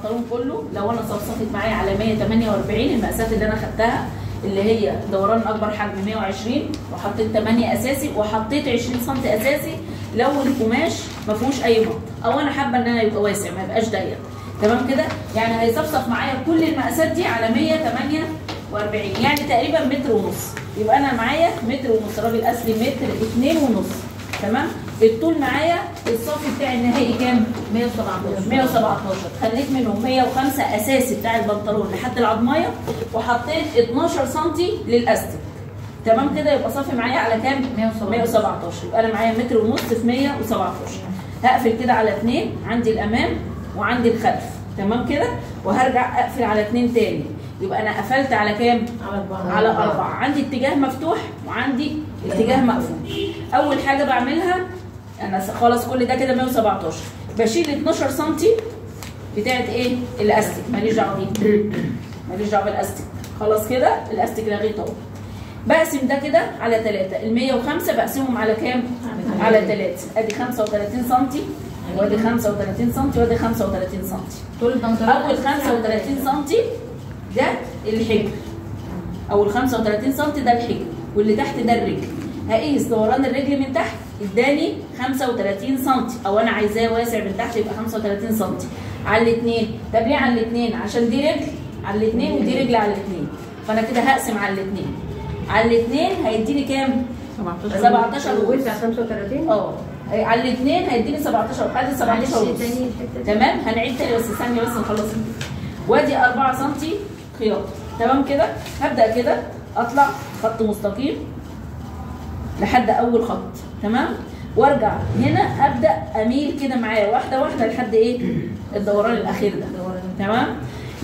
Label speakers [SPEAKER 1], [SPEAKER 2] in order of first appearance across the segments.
[SPEAKER 1] البنطلون كله لو انا صفصفت معايا على 148 المقاسات اللي انا خدتها اللي هي دوران اكبر حجم 120، وحطيت 8 اساسي، وحطيت 20 سم اساسي لو القماش ما فيهوش اي مط، او انا حابة ان انا يبقى واسع ما يبقاش ضيق. تمام كده؟ يعني هيصفصف معايا كل المقاسات دي على 148، يعني تقريبا متر ونص. يبقى انا معايا متر ونص، راجل اصلي متر 2.5. تمام؟ الطول معايا الصافي بتاع النهائي كام؟ 117. خليت منهم 105 اساسي بتاع البنطلون لحد العظمايه، وحطيت 12 سم للاستك. تمام كده؟ يبقى صافي معايا على كام؟ 117. يبقى انا معايا متر ونص في 117. هقفل كده على 2، عندي الامام وعندي الخلف. تمام كده؟ وهرجع اقفل على 2 تاني. يبقى انا قفلت على كام؟ على 4. عندي اتجاه مفتوح وعندي اتجاه مقفول. اول حاجة بعملها انا خلاص كل ده كده 117، بشيل 12 سم بتاعت ايه؟ الاستك، ماليش دعوه بيه، ماليش دعوه بالاستك. خلاص كده الاستك لغيته اهو. بقسم ده كده على 3، ال 105 بقسمهم على كام؟ على 3. ادي 35 سم، وادي 35 سم، وادي 35 سم. اول 35 سم ده الحجر، اول 35 سم ده الحجر، واللي تحت ده الرجل. هقيس دوران الرجل من تحت، اداني 35 سم، او انا عايزاه واسع من تحت يبقى 35 سم على الاثنين. طب ليه على الاثنين؟ عشان دي رجل على الاثنين ودي رجل على الاثنين، فانا كده هقسم على الاثنين. على الاثنين هيديني كام؟ 17 ونص.
[SPEAKER 2] 35
[SPEAKER 1] على الاثنين هيديني 17، ادي 17 ونص. تمام؟ هنعيد تاني بس ثانية بس نخلص. وادي 4 سم خياطة. تمام كده؟ هبدأ كده اطلع خط مستقيم لحد اول خط. تمام؟ وارجع هنا ابدا اميل كده معايا واحدة واحدة لحد ايه؟ الدوران الاخير ده. تمام؟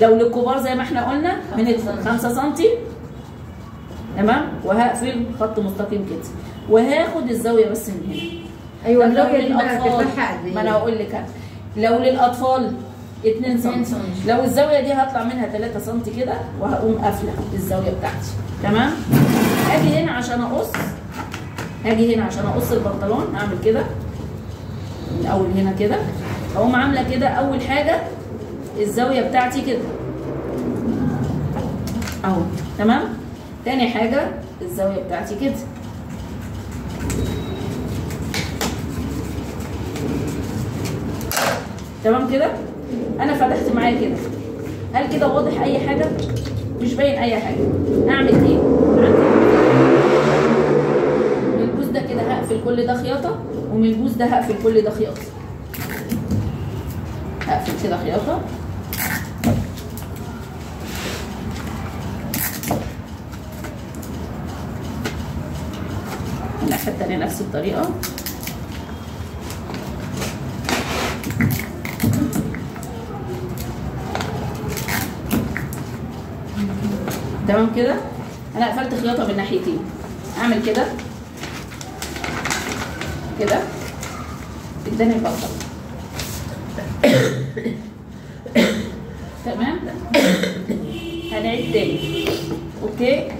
[SPEAKER 1] لو للكبار زي ما احنا قلنا من 5 سم. تمام؟ وهقفل خط مستقيم كده، وهاخد الزاوية بس من هنا.
[SPEAKER 2] ايوه الزاوية دي بقى هتفتحها قد ايه؟
[SPEAKER 1] ما انا هقول لك. لو للاطفال 2 سم، لو الزاوية دي هطلع منها 3 سم كده، وهقوم قافله الزاوية بتاعتي. تمام؟ اجي هنا عشان اقص، هاجي هنا عشان اقص البنطلون، هعمل كده من اول هنا كده، اقوم عامله كده. اول حاجة الزاوية بتاعتي كده اهو. تمام؟ تاني حاجة الزاوية بتاعتي كده. تمام كده؟ انا فتحت معايا كده. هل كده واضح اي حاجة؟ مش باين اي حاجة. اعمل ايه؟ من البوز ده كده هقفل كل ده خياطة، ومن البوز ده هقفل كل ده خياطة. هقفل كده خياطة. الناحية التانية نفس الطريقة. تمام كده؟ انا قفلت خياطة من ناحيتين. اعمل كده كده اداني البنطلون. تمام؟ هنعيد تاني. okay؟